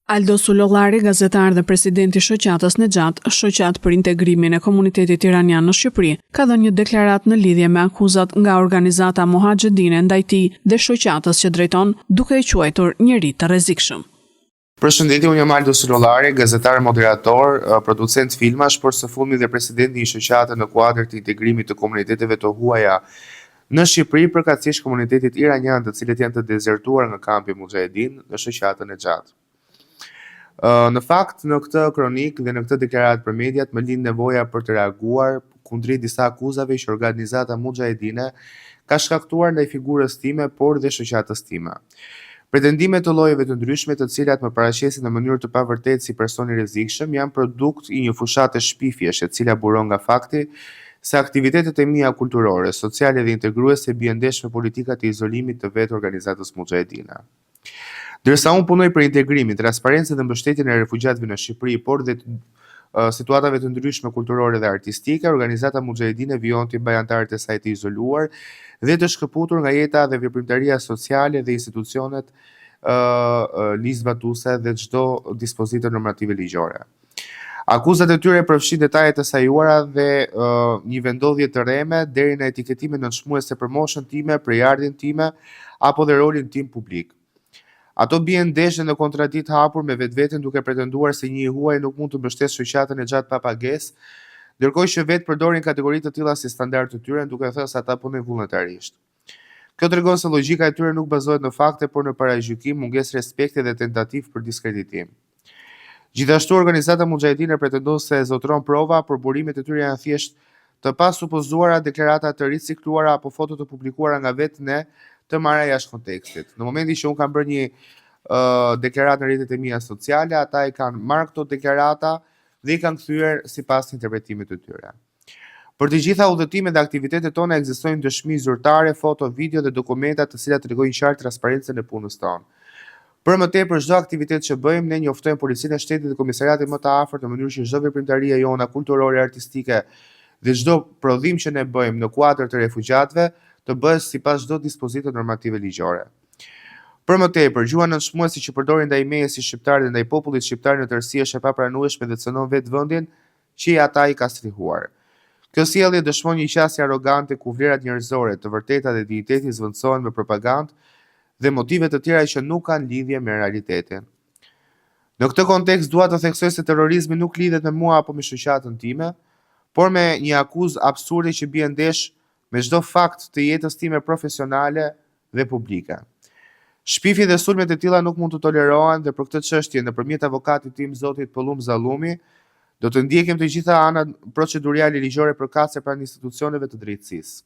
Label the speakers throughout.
Speaker 1: Aldo Sulollari, gazetar dhe president i shoqatës Nexhat, Shoqatë për Integrimin e Komunitetit Iranian në Shqipëri, ka dhënë një deklaratë në lidhje me akuzat nga organizata Muhaxhedine ndaj tij dhe shoqatës që drejton, duke e quajtur njeri të rrezikshëm.
Speaker 2: Përshëndetje, unë jam Aldo Sulollari, gazetar, moderator, producent filmash, por së fundmi dhe presidenti i shoqatës në kuadër të integrimit të komuniteteve të huaja në Shqipëri, përkatësisht komunitetit iranian, të cilët janë të dezertuar nga kampi Muxhahedin në shoqatën Nexhat. Në fakt, në këtë kronikë dhe në këtë deklaratë për mediat më lind nevoja për të reaguar kundrejt disa akuzave që organizata Muxhahedine ka shkaktuar ndaj figurës time, por dhe shoqatës time. Pretendime të llojeve të ndryshme, të cilat më paraqesin në mënyrë të pavërtetë si person i rrezikshëm, janë produkt i një fushate shpifjesh e cila buron nga fakti se aktivitetet e mia kulturore, sociale dhe integruese bien ndesh me politikat e izolimit të vetë organizatës Muxhahedine. Ndërsa unë punoj për integrimin, transparencën dhe mbështetjen e refugjatëve në Shqipëri, por dhe situatave të ndryshme kulturore dhe artistike, organizata Muxhahedine vijon t'i mbajë anëtarët e saj të izoluar dhe të shkëputur nga jeta dhe veprimtaria sociale dhe institucionet ligjzbatuese dhe çdo dispozitë normative ligjore. Akuzat e tyre përfshijnë detaje të sajuara dhe uh, një vendodhje të rreme deri në etiketime nënçmuese për moshën time, prejardhjen time apo dhe rolin tim publik. Ato bien ndesh dhe në kontradiktë hapur me vetveten duke pretenduar se një i huaj nuk mund të mbështesë shoqatën Nexhat pa pagesë, ndërkohë që vetë përdorin kategori të tilla si standard të tyre, duke thënë se ata punojnë vullnetarisht. Kjo tregon se logjika e tyre nuk bazohet në fakte, por në paragjykim, mungesë respekti dhe tentativë për diskreditim. Gjithashtu, organizata Muxhahedine pretendon se zotëron prova, por burimet e tyre janë thjesht të pasupozuara, deklarata të ricikluara apo foto të publikuara nga vetë ne të marra jashtë kontekstit. Në momentin që unë kam bërë një uh, deklaratë në rrjetet e mia sociale, ata i kanë marrë këto deklarata dhe i kanë kthyer sipas interpretimit të tyre. Për të gjitha udhëtimet dhe aktivitetet tona ekzistojnë dëshmi zyrtare, foto, video dhe dokumenta të cilat tregojnë qartë transparencën e punës tonë. Për më tepër, çdo aktivitet që bëjmë, ne njoftojmë Policinë e Shtetit dhe komisariatin më të afërt në mënyrë që çdo veprimtari e jona kulturore, artistike dhe çdo prodhim që ne bëjmë në kuadër të refugjatëve të bëhet sipas çdo dispozite normative ligjore. Për më tepër, gjuha nënçmuese që përdorin ndaj meje si shqiptar dhe ndaj popullit shqiptar në tërësi është e papranueshme dhe cënon vetë vendin që ata i ka strehuar. Kjo sjellje dëshmon një qasje arrogante ku vlerat njerëzore, të vërteta dhe dinjiteti zëvendësohen me propagandë dhe motive të tjera që nuk kanë lidhje me realitetin. Në këtë kontekst dua të theksoj se terrorizmi nuk lidhet me mua apo me shoqatën time, por me një akuzë absurde që bie ndesh me çdo fakt të jetës time profesionale dhe publike. Shpifjet dhe sulmet e tilla nuk mund të tolerohen dhe për këtë çështje, nëpërmjet avokatit tim zotit Pëllumb Zallumi, do të ndjekim të gjitha anët proceduriale ligjore përkatëse pranë institucioneve të drejtësisë.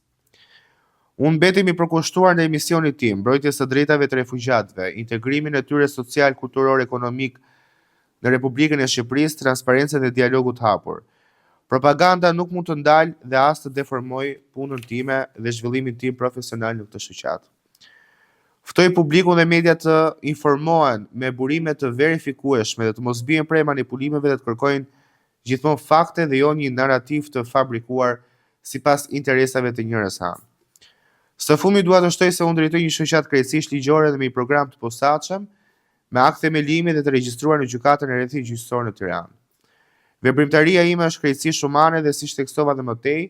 Speaker 2: Unë mbetem i përkushtuar ndaj misionit tim, mbrojtjes së drejtave të refugjatëve, integrimin e tyre social, kulturor, ekonomik në Republikën e Shqipërisë, transparencën dhe dialogut të hapur. Propaganda nuk mund të ndalë dhe as të deformojë punën time dhe zhvillimin tim profesional në këtë shoqatë. Ftoj publikun dhe mediat të informohen me burime të verifikueshme dhe të mos bien pre manipulimeve dhe të kërkojnë gjithmonë fakte dhe jo një narrativë të fabrikuar sipas interesave të njërës anë. Së fundmi dua të shtoj se unë drejtoj një shoqatë krejtësisht ligjore dhe me një program të posaçëm me akt themelimi dhe të regjistruar në Gjykatën e Rrethit Gjyqësor në Tiranë. Veprimtaria ime është krejtësisht humane dhe siç theksova dhe më tej,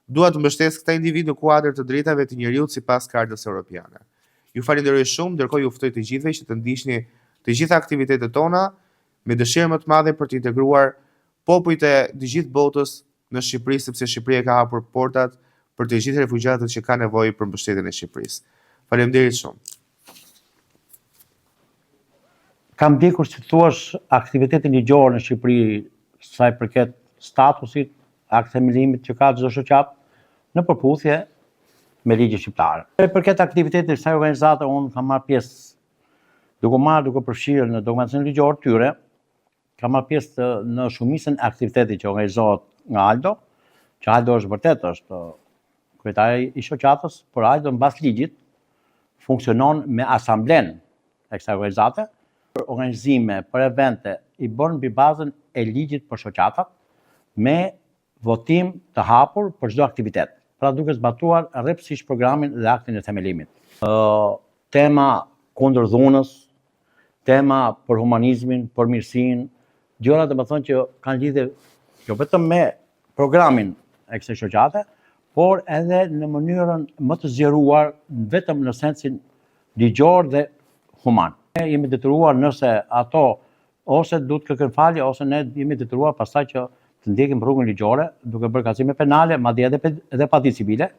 Speaker 2: dua të mbështes këta individë në kuadër të drejtave të njeriut sipas Kartës Europiane. Ju falenderoj shumë, ndërkohë ju ftoj të gjithëve që të ndiqni të gjitha aktivitetet tona me dëshirë më të madhe për të integruar popujt e të gjithë botës në Shqipëri sepse Shqipëria ka hapur portat për të gjithë refugjatët që kanë nevojë për mbështetjen e Shqipërisë. Faleminderit shumë.
Speaker 3: Kam ndjekur si thuash aktivitetin ligjor në Shqipëri sa i përket statusit, akt themelimit që ka çdo shoqatë në përputhje me ligjin shqiptar. Sa i përket aktivitetit të kësaj organizate, unë kam marrë pjesë duke marrë duke përfshirë në dokumentacionin ligjor të tyre, Kam marrë pjesë në shumicën e aktivitetit që organizohet nga Aldo, që Aldo është vërtet është kryetari i shoqatës, por Aldo në bazë të ligjit funksionon me asamblenë e kësaj organizate, për organizime, për evente, i bën mbi bazën e ligjit për shoqatat, me votim të hapur për çdo aktivitet, pra duke zbatuar rreptësisht programin dhe aktin e themelimit. Tema kundër dhunës. Tema për humanizmin, për mirësinë, gjëra domethënë që kanë lidhje jo vetëm me programin e kësaj shoqate, por edhe në mënyrën më të zgjeruar vetëm në sensin ligjor dhe human. Ne jemi detyruar nëse ato ose duhet të kërkojnë falje ose ne jemi detyruar pastaj që të ndjekim rrugën ligjore duke bërë kallëzime penale, madje edhe edhe padi civile.